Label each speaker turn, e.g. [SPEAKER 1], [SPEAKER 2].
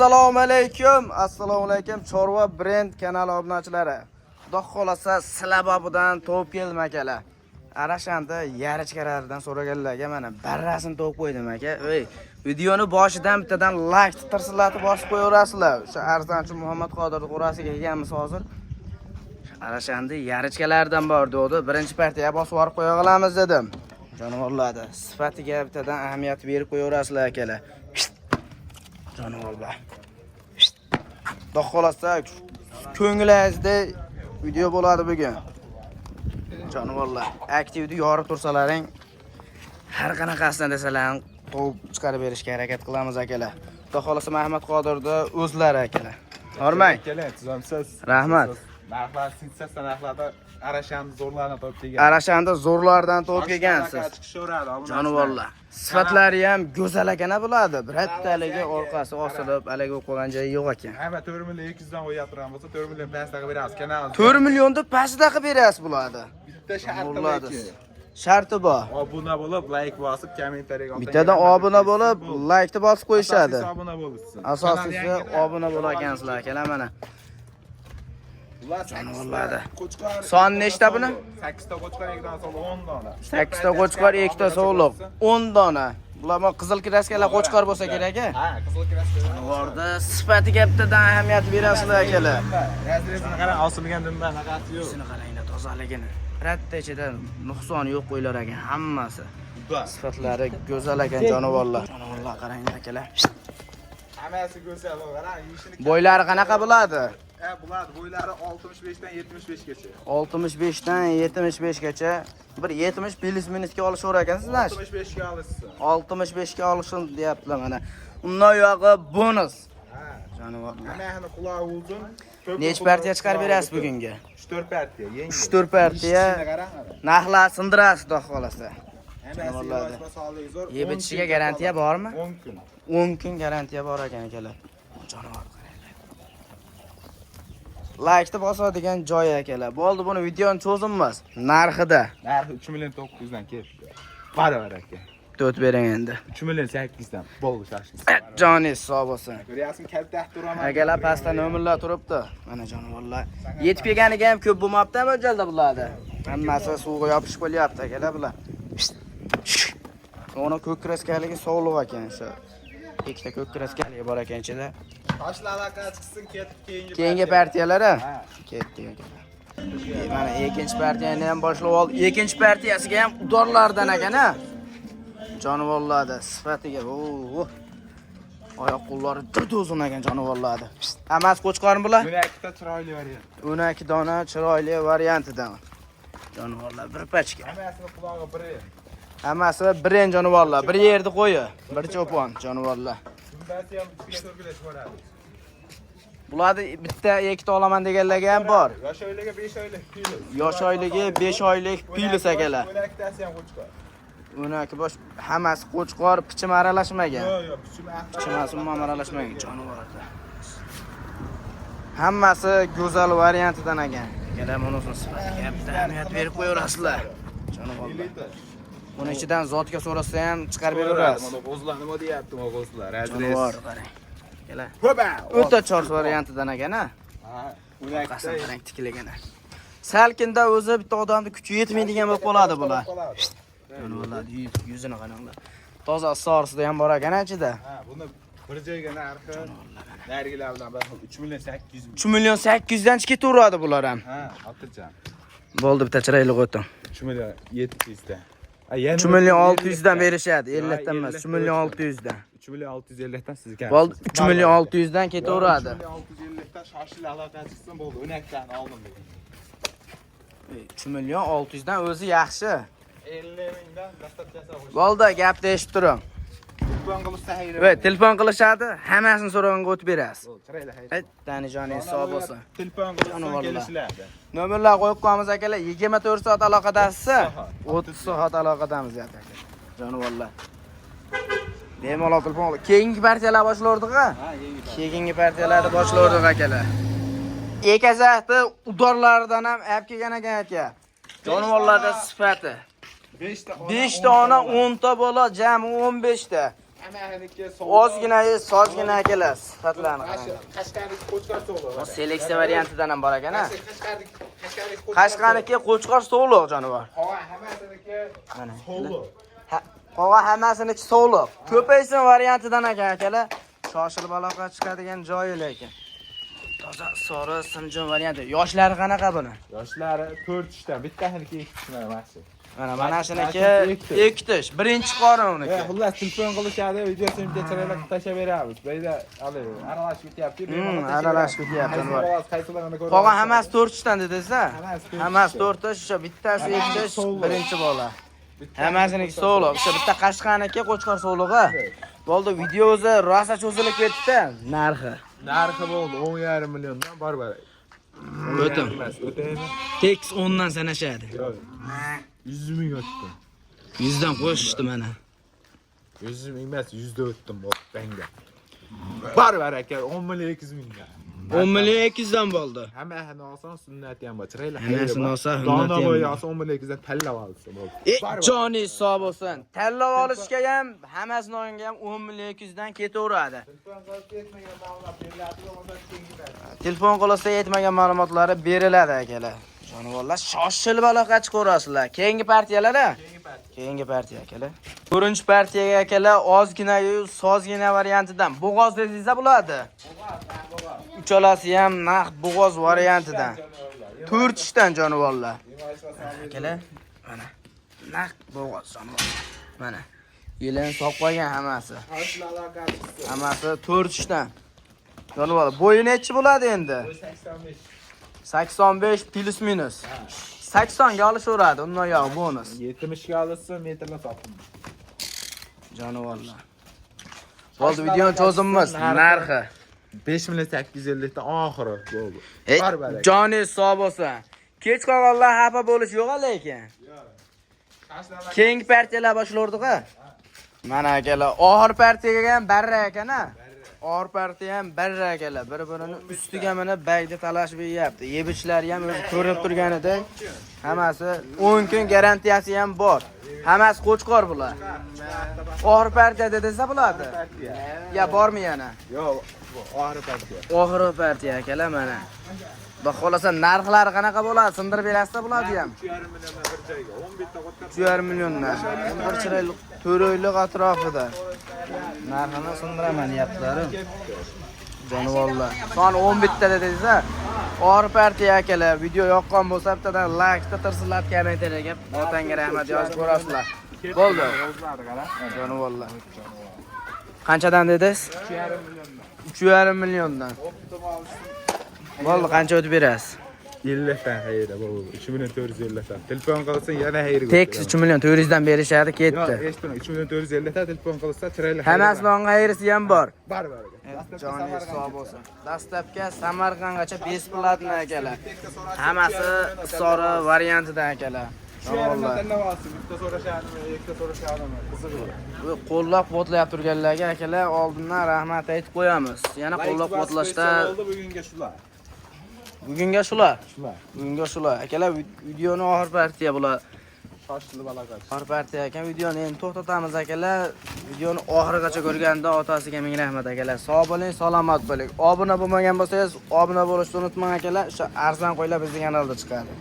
[SPEAKER 1] Assalomu alaykum. Assalomu alaykum Chorva brend kanali obunachilari. Xudo xolasa Silabobidan tovib keldim, akalar. Arashanda yarichkalaridan so'raganlarga mana barrasini tovib qo'ydim, aka. Ey, videoni boshidan bittadan like tirsillatib bosib qo'yaverasizlar. O'sha arzonchi Muhammad Qodir qo'rasiga kelganmiz hozir. Arashanda yarichkalaridan bor dedi. Birinchi partiya bosib yuborib qo'ya qolamiz dedim. Jonivorlarni sifatiga bittadan ahamiyat berib qo'yaverasizlar, akalar. Jonivorlar. Xudo xolasa ko'nglingizda video bo'ladi bugun. Jonivorlar, aktivni yorib tursalaring, har qanaqasidan desalaring quvib chiqarib berishga harakat qilamiz, akalar. Xudo xolasa Mahmud Qodirni o'zlari, akalar. Hormang.
[SPEAKER 2] Keling, tuzamsiz.
[SPEAKER 1] Rahmat.
[SPEAKER 2] Narxlar sensasiya narxlarda Arashani zo'rlarni topib kelgan.
[SPEAKER 1] Arashanda zo'rlardan topib kelgansiz.
[SPEAKER 2] Chiqishaveradi.
[SPEAKER 1] Jonivorlar. Sifatlari ham go'zal ekan bo'ladi. Birottaligi orqasi osilib, haligi bo'lib qolgan joyi yo'q ekan.
[SPEAKER 2] Hamma 4 million 200 dan qo'yib turgan bo'lsa, 4 million pastda qilib beramiz. Kanal.
[SPEAKER 1] 4 millionni pastida qilib berasiz bularni.
[SPEAKER 2] Bitta sharti
[SPEAKER 1] Bo'ladi.
[SPEAKER 2] bor.
[SPEAKER 1] Sharti bor.
[SPEAKER 2] Obuna bo'lib, like bosib, kommentariyaga
[SPEAKER 1] Bittadan obuna bo'lib, laykni bosib qo'yishadi.
[SPEAKER 2] Asosiysi obuna bo'lishsin.
[SPEAKER 1] Asosiysi obuna bo'lar akalar mana.
[SPEAKER 2] Bular
[SPEAKER 1] Jonivorlardi.
[SPEAKER 2] Qo'chqor.
[SPEAKER 1] Son nechta buni?
[SPEAKER 2] 8 ta qo'chqor, 2 dona sovliq, 10 dona.
[SPEAKER 1] 8 ta qo'chqor, 2 ta sovliq, 10 dona. Bular mana qizil kraskalar qo'chqor bo'lsa kerak a?
[SPEAKER 2] Ha, qizil kraska.
[SPEAKER 1] Jonivorda sifatiga bittadan ahamiyat berasizlar, akalar.
[SPEAKER 2] Разрез ini qarang, osilgan dumba anaqasi yo'q.
[SPEAKER 1] Yuzini qaranglar, tozaligini. Bitta ichida nuqsoni yo'q qo'ylar ekan hammasi. Sifatlari go'zal ekan jonivorlar. Jonivorlar qaranglar, akalar.
[SPEAKER 2] Hammasi go'zal, qarang, yeyishini.
[SPEAKER 1] Bo'ylari qanaqa bo'ladi?
[SPEAKER 2] Ha, bular bo'ylari 65 dan 75 gacha.
[SPEAKER 1] 65 dan 75 gacha. Bir 70 плюс minusga olishaverar ekansizlar.
[SPEAKER 2] 65 ga olishsin.
[SPEAKER 1] 65 ga olishsin deyaptilar mana. Undan uyog'i bonus.
[SPEAKER 2] Ha.
[SPEAKER 1] Jonivorlar.
[SPEAKER 2] Hammasini qulog'i uzun.
[SPEAKER 1] Necha partiya chiqarib berasiz bugunga?
[SPEAKER 2] 3-4 partiya, yengil.
[SPEAKER 1] 3-4 partiya.
[SPEAKER 2] Yeyishini qarang.
[SPEAKER 1] Narxlar sindirasiz, xudo xolasa.
[SPEAKER 2] Hammasi
[SPEAKER 1] Jonivorlarni.
[SPEAKER 2] yosh va sog'ligi zo'r.
[SPEAKER 1] Yeb
[SPEAKER 2] 10
[SPEAKER 1] ichishiga
[SPEAKER 2] kun
[SPEAKER 1] garantiya bormi?
[SPEAKER 2] 10 kun.
[SPEAKER 1] 10 kun garantiya bor ekan, akalar. Jonivor qaranglar. Laykni bosadigan joyi, akalar. Bo'ldi, buni videoni cho'zilmas. Narxida
[SPEAKER 2] Narxi 3 million 900 dan ketdi. Barobar aka.
[SPEAKER 1] 4 bering endi.
[SPEAKER 2] 3 million 800 dan bo'ldi, shoshing.
[SPEAKER 1] Joningiz sog' bo'lsin.
[SPEAKER 2] Ko'ryapsizmi, katta turaman.
[SPEAKER 1] Akalar, pastda nomerlar turibdi. Mana jonivorlar. Yetib kelganiga ham ko'p bo'lmabdi mo'ljalda bularni. Hammasi suvga yopishib qo'yapti, akalar, bular. Uni ko'k kraskaligi sovliq ekan o'sha. Ikkita ko'k kraskaligi bor ekan ichida.
[SPEAKER 2] Toshlar aloqa chiqsin, ketdi keyingi.
[SPEAKER 1] Keyingi partiyalari
[SPEAKER 2] Ha.
[SPEAKER 1] ketdi, akalar. Mana ikkinchi partiyani ham boshlab oldi. Ikkinchi partiyasiga ham udorlardan ekan a. Jonivorlarni sifatiga, o. Oyoq qo'llari juda uzun ekan jonivorlarni. Hammasi qo'chqormi bular?
[SPEAKER 2] Buni ikkita chiroyli variant.
[SPEAKER 1] 12 dona chiroyli variantidan. Jonivorlar bir pachka.
[SPEAKER 2] Hammasini qulog'i bir.
[SPEAKER 1] Hammasi birin jonivorlar, bir yerda qo'yi, bir cho'pon jonivorlar.
[SPEAKER 2] Dumbasi ham 3 ga 4 ga chiqaradi.
[SPEAKER 1] Bularni bitta ikkita olaman deganlarga ham bor.
[SPEAKER 2] Yosh oyligi 5 oylik плюс.
[SPEAKER 1] Yosh oyligi 5 oylik плюс, akalar.
[SPEAKER 2] 12 tasi ham qo'chqor.
[SPEAKER 1] 12 bosh hammasi qo'chqor, pichim aralashmagan.
[SPEAKER 2] Yo'q, pichim.
[SPEAKER 1] Pichimasi umuman aralashmagan jonivorlar. Hammasi go'zal variantidan ekan. Akalar, bunisini sifatiga bitta ahamiyat berib qo'yaverasizlar. Jonivorlar. Buni ichidan zotga so'rasa ham chiqarib beraverasiz.
[SPEAKER 2] Mana qo'zlar nima deyapti, mana qo'zlar. Разрез.
[SPEAKER 1] Jonivor qarang. Akalar.
[SPEAKER 2] Ho'pa!
[SPEAKER 1] O'ta chors variantidan ekan a.
[SPEAKER 2] Ha,
[SPEAKER 1] Orqasini
[SPEAKER 2] 12 ta.
[SPEAKER 1] qarang, tikligini. Salkinda o'zi bitta odamni kuchi yetmaydigan bo'lib qoladi bular. Jonivorlar yuzini qaranglar. Toza sorisida ham bor ekan ichida.
[SPEAKER 2] Ha, buni bir joyga narxi narigilar bilan bir xil 3 million 800 ming.
[SPEAKER 1] 3 million 800 dan ketaveradi bular ham.
[SPEAKER 2] Ha, otajon.
[SPEAKER 1] Bo'ldi, bitta chiroyli o'tin.
[SPEAKER 2] 3 million 700 dan. A, yana
[SPEAKER 1] 3 million 600 dan berishadi, 50 dan emas, 3 million 600 dan.
[SPEAKER 2] 3 million 650 dan sizga.
[SPEAKER 1] Bo'ldi, 3 million 600 dan ketaveradi.
[SPEAKER 2] 3 million 650 dan shoshil aloqa chiqsin, bo'ldi. 12 tani oldim bugun.
[SPEAKER 1] 3 million 600 dan o'zi yaxshi.
[SPEAKER 2] 50 mingdan доставка si qo'shib.
[SPEAKER 1] Bo'ldi, gapni eshitib turing.
[SPEAKER 2] Telefon qilib xayr.
[SPEAKER 1] Va telefon qilishadi, hammasini so'raganga o'tib berasiz.
[SPEAKER 2] Chiroyli xayr.
[SPEAKER 1] Ey, Danijoningiz sog' bo'lsin.
[SPEAKER 2] Telefon qilib
[SPEAKER 1] Jonivorlar.
[SPEAKER 2] kelishiladi.
[SPEAKER 1] Nomerlar qo'yib qo'yamiz, akalar. 24 soat aloqadasiz. 30 soat aloqadamiz aka. Jonivorlar. Bemalol telefon qilib. Keyingi partiyalar boshlardik-a?
[SPEAKER 2] Ha, yangi.
[SPEAKER 1] Keyingi partiyalarni boshlardik, akalar. Ekazakni udorlaridan ham olib kelgan ekan, aka. Jonivorlarda sifati.
[SPEAKER 2] 5 ta ona,
[SPEAKER 1] 5 ta ona, 10 ta bola, jami 15 ta.
[SPEAKER 2] Hammasiniki sog'liq.
[SPEAKER 1] Ozgina sozgina akalar, sifatlarini qarang.
[SPEAKER 2] Qashqarniki qo'chqor sog'liq.
[SPEAKER 1] Bu seleksiya variantidan ham bor ekan, ha.
[SPEAKER 2] Qashqarniki qo'chqor.
[SPEAKER 1] Qashqaniki qo'chqor sog'liq jonivor.
[SPEAKER 2] Qog'oz hammasiniki
[SPEAKER 1] Mana.
[SPEAKER 2] sog'liq.
[SPEAKER 1] Qog'oz hammasiniki sog'liq. Ko'paysin variantidan ekan akalar. Shoshilib aloqa chiqadigan joyi lekin. Toza sori simjon varianti. Yoshlari qanaqa buni?
[SPEAKER 2] Yoshlari 4 tishdan, bittasiniki 2 tish mana shu.
[SPEAKER 1] Mana shuniki
[SPEAKER 2] Mana shunisi
[SPEAKER 1] ikki tish. Birinchi qorin uniki.
[SPEAKER 2] Xullas telefon qilishadi, videosini bitta chiroyli qilib tashlab beramiz. Bu yerda hali aralashib ketyapti.
[SPEAKER 1] Aralashib ketyapti, jonivor.
[SPEAKER 2] Qaysilarini ko'rib.
[SPEAKER 1] Qolgan hammasi 4 tishdan dedingiz-a?
[SPEAKER 2] Hammasi to'rt
[SPEAKER 1] Hammasi
[SPEAKER 2] tishdan.
[SPEAKER 1] 4 tish, o'sha bittasi 2
[SPEAKER 2] Hammasi
[SPEAKER 1] tish,
[SPEAKER 2] sog'liq.
[SPEAKER 1] birinchi bola. Hammasiniki sog'liq. O'sha bitta qashqaniki qo'chqor sog'lig'i. Bo'ldi, video o'zi rosa cho'zilib ketdi. Narxi.
[SPEAKER 2] Narxi bo'ldi 10,5 milliondan bor bor.
[SPEAKER 1] O'tim.
[SPEAKER 2] O'taymi?
[SPEAKER 1] Tekis 10 dan sanashadi.
[SPEAKER 2] Yo'q. 100 ming o'tdim.
[SPEAKER 1] 100 dan qo'shishdi mana.
[SPEAKER 2] 100 ming emas, 100 da o'tdim bu banga. Bor bor aka, 10 million 200 mingga.
[SPEAKER 1] 10 million 200 dan bo'ldi.
[SPEAKER 2] Hammasini olsam sunnati ham bor. Chiroyli.
[SPEAKER 1] Hammasini olsa sunnati
[SPEAKER 2] Dona
[SPEAKER 1] ham
[SPEAKER 2] bo'yi
[SPEAKER 1] bor.
[SPEAKER 2] olsa 10 million 200 dan tanlab olsa bo'ldi. Bor bor.
[SPEAKER 1] Joni sog' bo'lsin. Tanlab olishga ham, hammasini olganga ham 10 million 200 dan ketaveradi.
[SPEAKER 2] Telefon qilib ketmagan ma'lumot beriladi, bo'lmasa keyingi dars.
[SPEAKER 1] Telefon qilsa yetmagan ma'lumotlari beriladi akalar. Jonivorlar shoshilib aloqa chiqaverasizlar. Keyingi partiyalar a? Keyingi partiya akalar. To'rtinchi partiyaga akalar ozgina-yu sozgina variantidan. Bo'g'oz dedingiz bo'ladi. Uchalasi ham naq bo'g'oz variantidan. To'rt tishdan jonivorlar. Akalar, mana naq bo'g'oz jonivor. Mana. Yelin solib qo'ygan hammasi. Hammasi to'rt tishdan. Jonivor. Bo'yi nechi bo'ladi endi?
[SPEAKER 2] 85.
[SPEAKER 1] 85 plus minus. 80 ga olishaveradi, undan yog'i bonus.
[SPEAKER 2] 70 ga olsa metrla sotdim.
[SPEAKER 1] Jonivorlar. Bo'ldi, videoni cho'zimiz. Narxi.
[SPEAKER 2] 5 million 850 dan oxiri bo'ldi. Bor bor aka.
[SPEAKER 1] Joni sog' bo'lsin. Kech qolganlar xafa bo'lish yo'q lekin. Keyingi partiyalar boshlardik-a. Mana akalar, oxir partiyaga ham barra ekan-a. Oxir partiya ham barra akalar, bir-birini ustiga minib bayda talashib yeyapti. Yebichlari ham o'zi ko'rinib turganidek, hammasi 10 kun garantiyasi ham bor. Hammasi qo'chqor bular. Oxir partiya dedingiz bo'ladi. Ya bormi yana?
[SPEAKER 2] Yo'q, bu oxiri partiya.
[SPEAKER 1] Oxirgi partiya akalar mana. Xudo xolasa narxlari qanaqa bo'ladi? Sindirib berasizlar bo'ladi ham.
[SPEAKER 2] 3,5 milliondan bir joyga 10 bitta qo'tqar.
[SPEAKER 1] 3,5 milliondan. Bir chiroyli to'royliq atrofida. Narxini sindiraman deyaptilar. Jonivorlar. Son 10 bitta dedingiz-a? Oxirgi partiya akalar, video yoqqan bo'lsa bittadan like tirsillab kommentariyaga otangga rahmat yozib ko'rasizlar. Bo'ldi.
[SPEAKER 2] O'zlari qara.
[SPEAKER 1] Jonivorlar. Qanchadan dedingiz?
[SPEAKER 2] 3,5 milliondan.
[SPEAKER 1] 3,5 milliondan. Bo'ldi, qancha o'tib berasiz?
[SPEAKER 2] 50 dan xayri bu 3 million 450 dan. Telefon qilsin yana xayri.
[SPEAKER 1] Tekis 3 million 400 dan berishadi,
[SPEAKER 2] Yo'q,
[SPEAKER 1] ketdi.
[SPEAKER 2] eshitma 3 million 450 dan telefon qilsa chiroyli.
[SPEAKER 1] Hammasi bilan g'ayrisi ham bor.
[SPEAKER 2] Bor bor aka.
[SPEAKER 1] Joni sog' bo'lsin. Dastlabki Samarqandgacha besplатный akalar. Hammasi sori variantidan akalar.
[SPEAKER 2] Shu yerini tanlab olsin. Bitta so'rashadimi, ikkita so'rashadimi? Qizig'i yo'q.
[SPEAKER 1] Bu qo'llab-quvvatlab turganlarga akalar oldindan rahmat aytib qo'yamiz. Yana qo'llab-quvvatlashda
[SPEAKER 2] bo'ldi bugunga shular.
[SPEAKER 1] bugunga shular.
[SPEAKER 2] Shular.
[SPEAKER 1] Bugunga shular. Akalar videoni oxir partiya bular.
[SPEAKER 2] Shoshilib aloqa.
[SPEAKER 1] Oxir partiya ekan videoni endi to'xtatamiz akalar. Videoni oxirigacha ko'rganda otasiga ming rahmat akalar. Sog' bo'ling, salomat bo'ling. Obuna bo'lmagan bo'lsangiz, obuna bo'lishni unutmang akalar. O'sha arzon qo'ylar bizning kanalda chiqadi.